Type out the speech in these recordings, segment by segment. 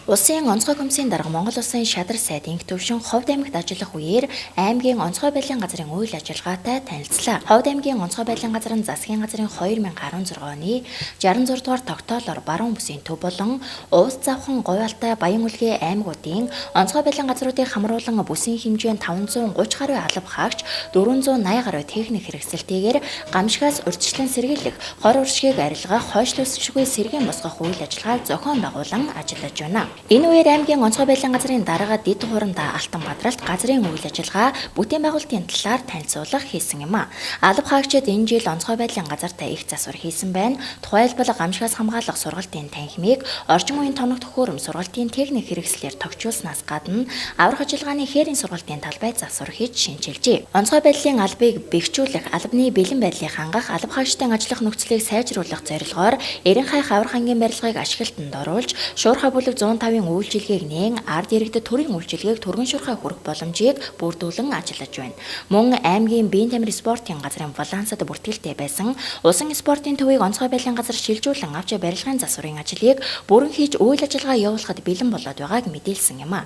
Улсын онцгой комиссийн дарга Монгол Улсын шадар сайд инх төвшин Ховд аймагт ажиллах үеэр аймгийн онцгой байдлын газрын үйл ажиллагаатай танилцлаа. Ховд аймгийн онцгой байдлын газар нь засгийн газрын 2016 оны 66 дугаар тогтоолоор Баруун бүсийн төв болон Уус Завхан, Говьалтай, Баян-Үлгий аймагуудын онцгой байдлын газруудыг хамруулан бүсийн хэмжээнд 530 гаруй алба хаагч, 480 гаруй техник хэрэгсэлтэйгээр гамшигаас урьдчилан сэргийлэх, хор уршгийг арилгах, хойшлуулшгүй сэргээн босгох үйл ажиллагааг зохион байгуулан ажиллаж байна. Энэ үеэр аймгийн онцгой байдлын газрын дарга дэд хуранда Алтан Бадралт газрын үйл ажиллагаа бүтээн байгуулалтын талаар танилцуулга хийсэн юм а. Алба хаагчид энэ жил онцгой байдлын газартай их засвар хийсэн байна. Тухайлбал гамшигаас хамгаалах сургалтын танхимыг орчин үеийн тоног төхөөрөм сургалтын техник хэрэгслээр тохижуулснаас гадна аврах ажиллагааны хээрийн сургалтын талбай засвар хийж шинчилжээ. Онцгой байдлын албыг бэхжүүлэх, албаны бэлэн байдлыг хангах, алба хаагчдын ажиллах нөхцөлийг сайжруулах зорилгоор Эрен хайх аврах ангийн барилгыг ашиглалтанд оруулж, Шуурхай бүлэг 105-ын үйлчилгээг нээн ард иргэдэд төрийн үйлчилгээг түргэн шуурхай хүрэх боломжийг бүрдүүлэн ажиллаж байна. Мөн аймгийн биеийн тамир спортын газрын балансад бүртгэлтэй байсан Усан спортын төвийг онцгой байдлын газар шилжүүлэн авч барилгын засварын ажлыг бүрэн хийж үйл ажиллагаа явуулахад бэлэн болоод байгааг мэдээлсэн юм а.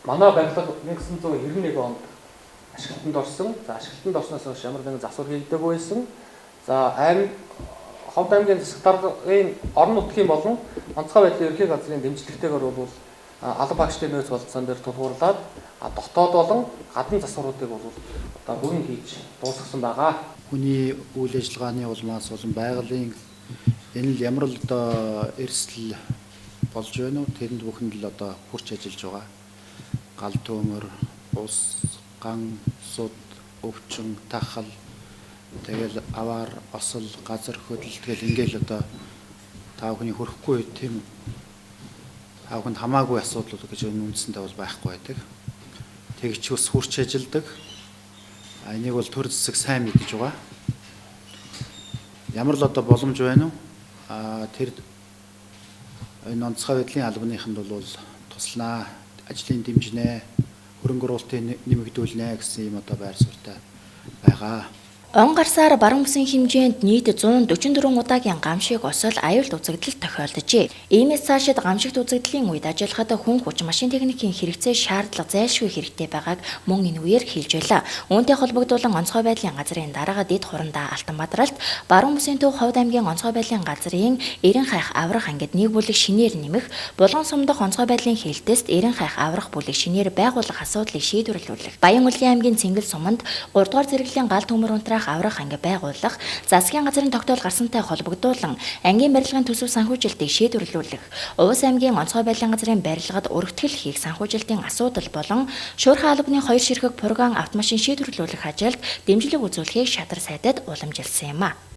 Манай барилга 1991 онд ашиглалтанд орсон. За ашиглалтанд орсноос хойш ямар нэгэн засвар хийгдээгүй байсан. За аймаг Ховд аймгийн засаг даргын орон нутгийн болон онцгой байдлын ерөнхий газрын дэмжлэгтэйгээр бол алба багшдын нөөц бололцоон дээр тулгуурлаад дотоод болон гадна засваруудыг бол одоо бүрэн хийж дуусгасан байгаа. Хүний үйл ажиллагааны улмаас болон байгалийн энэ л ямар л одоо эрсдэл болж байна уу? Тэрэнд бүхэнд л одоо хурц ажиллаж байгаа. Гал төмөр, ус, ган, суд, өвчин, тахал, тэгэл аваар, осол, газар хөдлөл тэгэл ингээл одоо та бүхний хөрөхгүй тийм та бүхэнд хамаагүй асуудлууд гэж энэ үндсэндээ бол байхгүй байдаг. Тэгч ус хурц ажилдаг. Энийг бол төр зэсэг сайн мэдэж байгаа. Ямар л одоо боломж байна уу? Тэр энэ онцгой байдлын албаныханд бол тусланаа, ажлын дэмжинэ, хөрөнгө оруулалтыг нэмэгдүүлнэ гэсэн ийм одоо байр суурьтай байгаа. Он гарсаар баруун бүсийн хэмжээнд нийт 144 удаагийн гамшиг осол аюулт үзэгдэл тохиолджээ. Иймээс цаашид гамшигт үзэгдлийн үед ажиллахад хүн хүч машин техникийн хэрэгцээ шаардлага зайлшгүй хэрэгтэй байгааг мөн энэ үеэр хэлж байлаа. Үүнтэй холбогдуулан онцгой байдлын газрын дарга дэд хурандаа Алтан Бадралт баруун бүсийн төв Ховд аймгийн онцгой байдлын газрын Эрен хайх аврах ангид нэг бүлэг шинээр нэмэх, Булган сумдах онцгой байдлын хилтэст Эрен хайх аврах бүлэг шинээр байгуулах асуудлыг шийдвэрлүүлэх, Баян-Үлгийн аймгийн Цэнгэл суманд 3 дугаар зэрэглэлийн гал төмөр унтраах аврах анги байгуулах, засгийн газрын тогтоол гарсантай холбогдуулан ангийн барилгын төсөв санхүүжилтийг шийдвэрлүүлэх, Уус аймгийн онцгой байдлын газрын барилгад өргөтгөл хийх санхүүжилтийн асуудал болон шуурхай албаны 2 ширхэг пургаан автомашин шийдвэрлүүлэх ажилд дэмжлэг үзүүлэхийг шадар сайдад уламжилсан юм а.